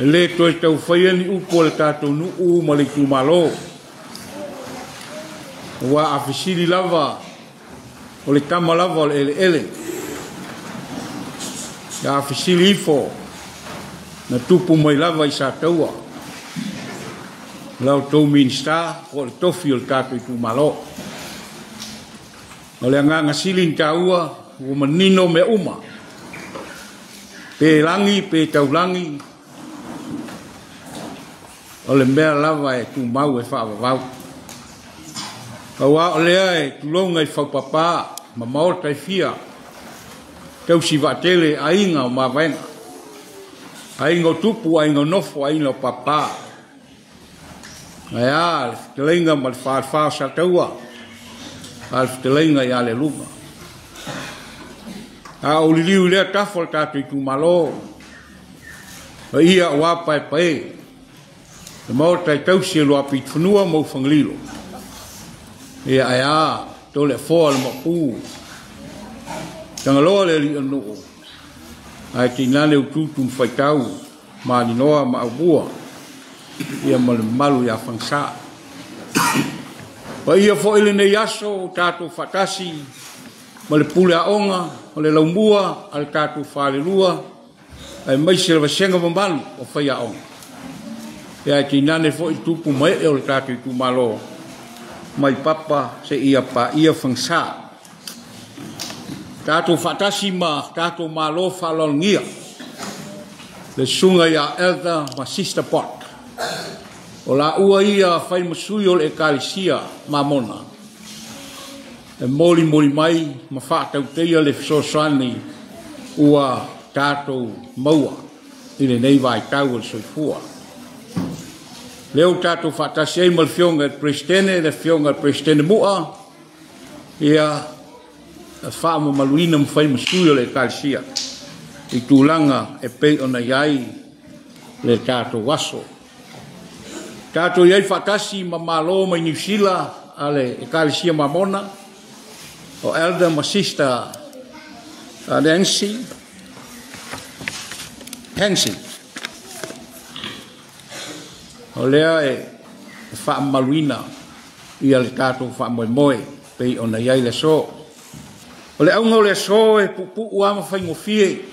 E lē toe taufaia ni upu a le tatou nuu ma le itumalo, aua a fesili lava o le tama lava o le eleele. A fesili ifo na tupu mai lava i Sataua la outou Minisita po o le tofi o le tatou itumalo. O le agaga sili ona taua ua manino mea uma, pe lagi pe taulagi, o le mea lava e tumau e faavavau. Aua o lea e tuloga i faupapa ma maota e fia, tausi vaatele aiga o mavaega, aiga o tupu, aiga o nofo, aiga o papa. Ae a le fetalaiga ma le falefa o Sataua, a le fetalaiga ia Lealuga. A ou liliu i lea tafa o le tatou itumalo, paia aua paepae, le maota e tausi e Luapitofanua ma Ufagalilo. Ia ae a Toleafoa le Maopu, Tagaloa le alii o le nuu, ae tainane Utuutu ma Faitau, Maninoa ma Aumua, ia ma le mamalu ia Fagasa. Paia foi lenei aso o tatou faatasi ma le pule aoga o le laumua a le tatou falelua, aemaise le vasega mamalu o faiaoga. Ia ae tainane foi tupu ma ee o le tatou itumalo mai Papa seia paia Fagasa. Tatou faatasi ma tatou malo faaaloalogia le susuga ia Elder ma Sister Pot. O laua ia fai ma sui o le Ekalesia Mamona e molimoli mai ma faatautaia le fesoasoani ua tatou maua i lenei vaitau o le soifua. Lea ua tatou faatasi ai ma le Afioga i le Peresetene, le Afioga i le Peresetene Mu'a, ia faamamaluina ma fai ma sui o le Ekalesia i tulaga e pei ona i ai le tatou aso. Tatou i ai faatasi ma malo mai Niu Sila a le Ekalesia Mamona, o Elder ma Sister Nancy Hansi. O lea e faamamaluina ia le tatou faamoemoe pei ona i ai le aso. O le auga o le aso e puupuu lava ma faigofie,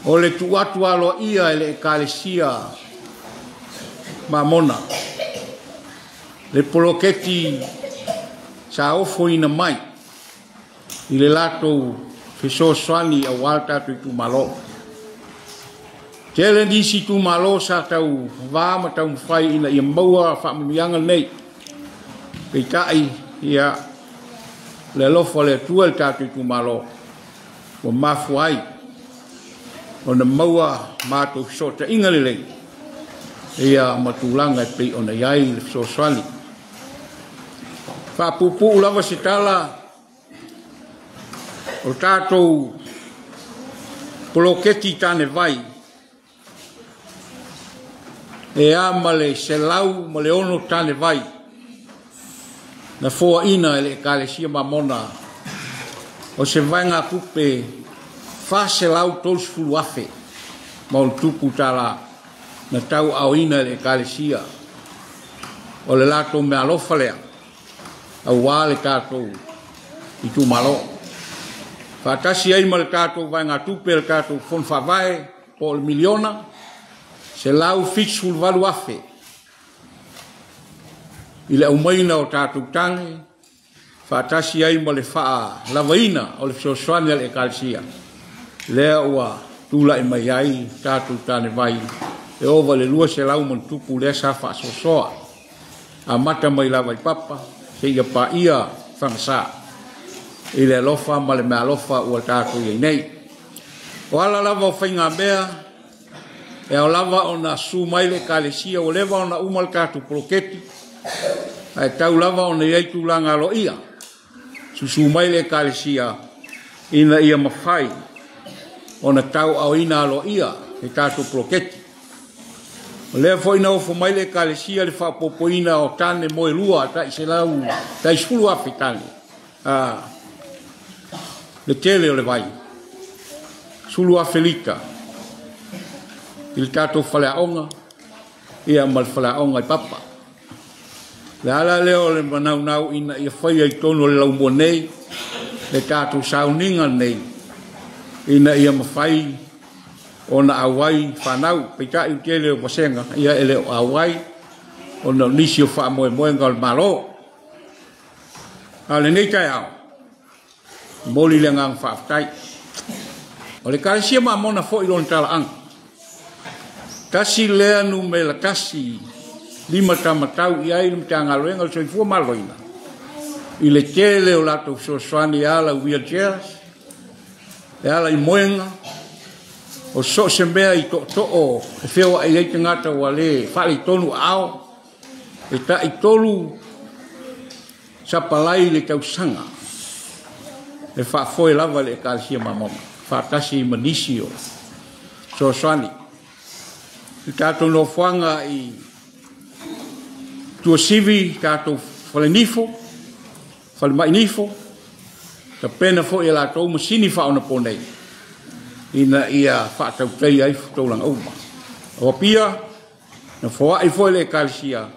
o le tuu atu aloaia e le Ekalesia Mamona le poloketi sa ofoina mai i le latou fesoasoani aua le tatou itumalo. Tele nisi itumalo sa tau va ma taumafai ina ia maua faamanuiaga lenei. Peitai, ia, le alofa o le Atua i le tatou itumalo ua mafua ai ona maua matou fesootaiga lelei ia ma tulaga e pei ona i ai le fesoasoani. Faapuupuu lava se tala, o tatou poloketi tanevai e a ma le 106 tanevai na foaina e le Ekalesia Mamona, o se vaegatupe 430,000 ma ona tupu tala na tauaaoina e le Ekalesia. O le latou meaalofa lea aua le tatou itumalo. Faatasi ai ma le tatou vaegatupe le tatou fono faavae po o le miliona 178,000 i le aumaina o tatou tane, faatasi ai ma le faalavaina o le fesoasoani a le Ekalesia, lea ua tulai mai ai tatou tanevai e ova i le 200 ma tupu lea sa faasoasoa, amata mai lava i Papa seia paia Fagasa i le alofa ma le meaalofa ua tatou i ai nei. O ala lava o faigamea e ao lava ona susu mai le Ekalesia, ua leva ona uma le tatou poloketi, ae tau lava ona i ai tulaga aloaia, susu mai le Ekalesia ina ia mafai ona tauaaoina aloaia le tatou poloketi. O lea foi na ofo mai le Ekalesia le faaopoopoina o tane moelua tai 100, tai 10,000 tane le tele o le vai, 10,000 lita. I le tatou faleaoga ia ma le faleaoga i Papa. Le ala lea o le manaunau ina ia faia i totonu o le laumua nei le tatou sauniga nei ina ia mafai ona auai fanau. Peitai o tele o vasega ia e le o auai ona o nisi o faamoemoega o le Malo. A o lenei taeao, momoli le agaga faafetai. O le Ekalesia Mamona foi lona talaaga. Tasi lea numera tasi lima tamatau i ai le Matagaluega o le Soifua Maloloina i le tele o latou fesoasoani e ala i wheelchairs, e ala i moega, o so o se mea i tootoo e feoai ai tagata ua le faaletonu aao, e tai 3 sapalai le tausaga e faafoe lava le Ekalesia Mamona faatasi ma nisi o fesoasoani. I tatou nofoaga i Tuasivi, tatou falenifo, falemai nifo, tapena foi e latou masini faaonaponei ina ia faatautaia ai tulaga uma. O Apia, na foai foi le Ekalesia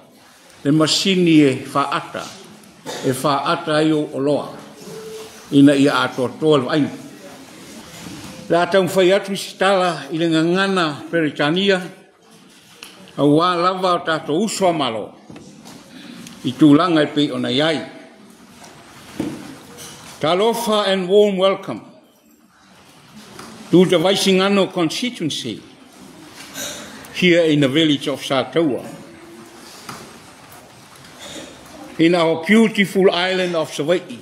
le masini e faata ai ou oloa ina ia atoatoa le vaaiga. Le a taumafai atu se tala i le gagana Peretania auā lava o tatou uso a Malo i tulaga e pei ona i ai. Talofa and warm welcome to the Vaisigano constituency here in the village of Sataua, in our beautiful island of Savaii.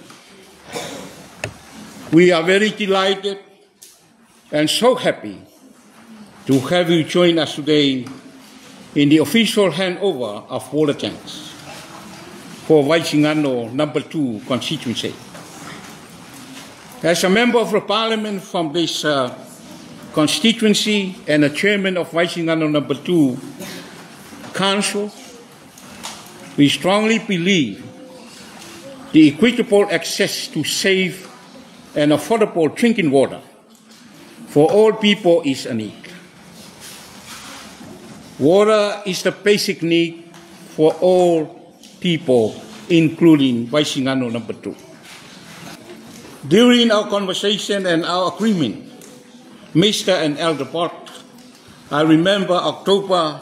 We are very delighted and so happy to have you join us today in the official handover of water tanks for Vaisigano number 2 constituency. As a member of the parliament from this constituency and a chairman of Vaisigano number 2 council, we strongly believe the equitable access to safe and affordable drinking water for all people is a need. Water is the basic need for all people, including Vaisigano number 2. During our conversation and our agreement, Mr. and Elder Bott, I remember October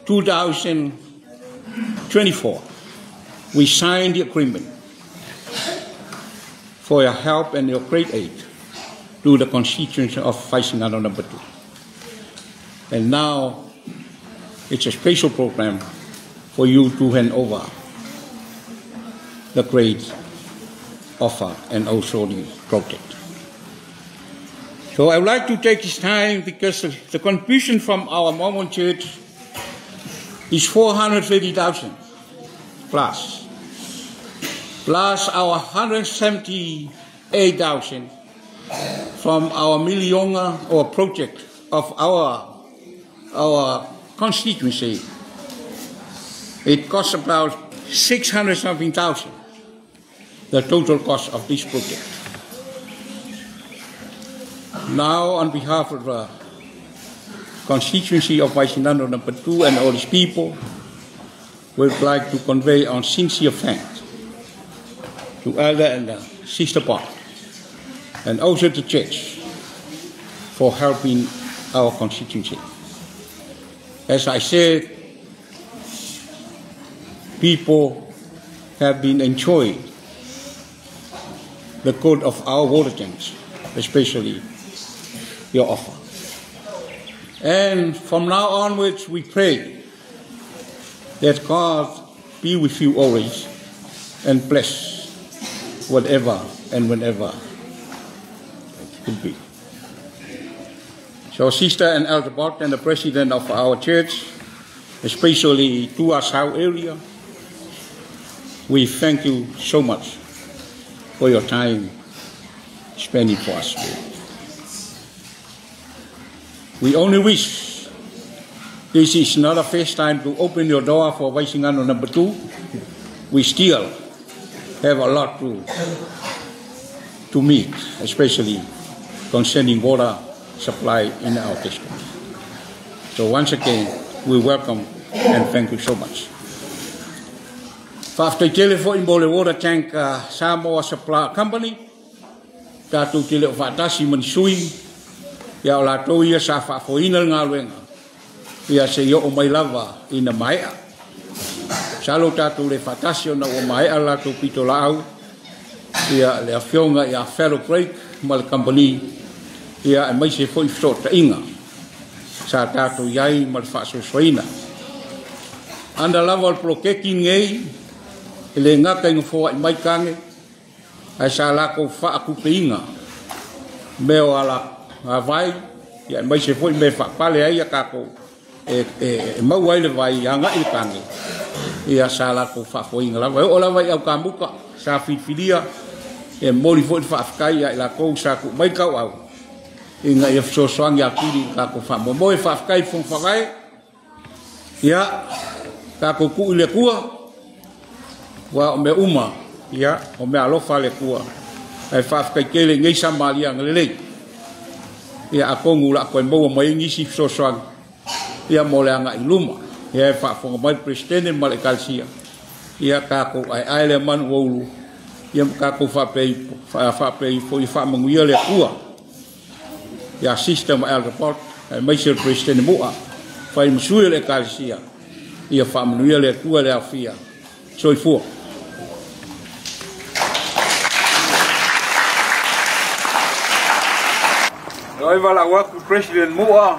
2024, we signed the agreement for your help and your great aid to the constituency of Vaisigano number 2. And now it's a special program for you to hand over the great offer and also the project. So I would like to take this time because the contribution from our Mormon Church is 430,000 plus, plus our 178,000 from our Miliona or project of our constituency. It costs about 600 something thousand, the total cost of this project. Now, on behalf of the constituency of Vaisigano number 2 and all its people, we would like to convey our sincere thanks to Elder and Sister Bott, and also the church for helping our constituency. As I said, people have been enjoying the good of our water tanks, especially your offer. And from now onwards, we pray that God be with you always and bless whatever and whenever it will be. So, Sister and Elder Bott and the president of our church, especially to us our area, we thank you so much for your time spending for us. We only wish this is not the first time to open your door for Vaisigano number 2. We still have a lot to meet, especially concerning water supply in our district. So once again, we welcome and thank you so much. Faafetai tele foi mo le water tank Samoa Supply Company, tatou te le o faatasi ma ni sui, ia o latou ia sa faafoeina le galuega, ia seia oo mai lava ina maea. Masalo tatou le faatasi ona ua maea le latou pitolaau, ia le afioga ia Fellow Craig ma le kamupani, ia aemaise foi fesootaiga sa tatou i ai ma le faasoasoaina. Ana lava o le poloketi lenei, e le gata ina foai mai tane, ae sa latou faatupeina mea o alavai, ia aemaise foi mea e faapale ai tatou e maua ai le vai agai le tane, ia sa latou faafoeina lava. E oo lava i aukamuta sa filifilia, e momoli foi le faafetai ia i latou sa tuu mai tauau ina ia fesoasoani atili i tatou faamoemoe. Faafetai i le Fofoga Faavae, ia tatou tuu i le Atua, aua o mea uma, ia o mea alofa a le Atua. Ae faafetai tele i nei samaliaga lelei, ia atonu o le a toe maua mai ai nisi fesoasoani ia mo le agai i luma. Ia e faafofoga mai le Peresetene ma le Ekalesia, ia tatou aeae lea manu ua ulu, ia ma tatou faapea ifo ia faamanuia le Atua ia Sister ma Elder Bot, aemaise le Peresetene Mu'a fai ma sui o le Ekalesia, ia faamanuia le Atua le aofia. Soifua. Oi valaau atu President Mu'a,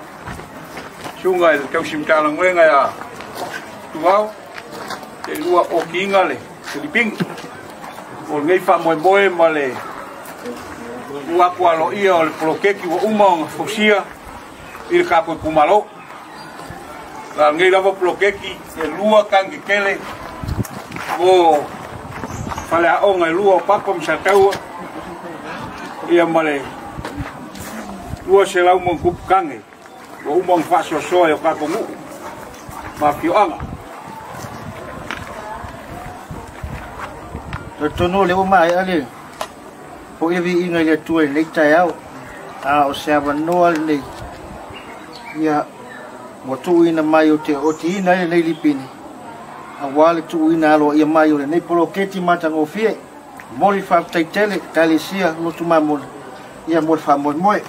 susuga i le tausi Matagaluega ia Tuau, te lua okiina le Filipini. O lenei faamoemoe ma le tuu atu aloaia o le poloketi ua uma ona fausia i le tatou itumalo. La lenei lava poloketi e lua tane tetele mo faleaoga e lua o Papa ma Sataua, ia ma le 200+ tane ua uma ona faasoasoa e o tatou nuu ma afioaga. Talitonu o lea ua maea le fo'i le viiga i le Atua i lenei taeao, a o se avanoa lenei ia ua tuuina mai ou te otiina ai lenei lipini aua le tuuina aloaia mai o lenei poloketi matagofie. Momoli le faafetai tele Ekalesia Lotu Mamona ia mo le faamoemoe.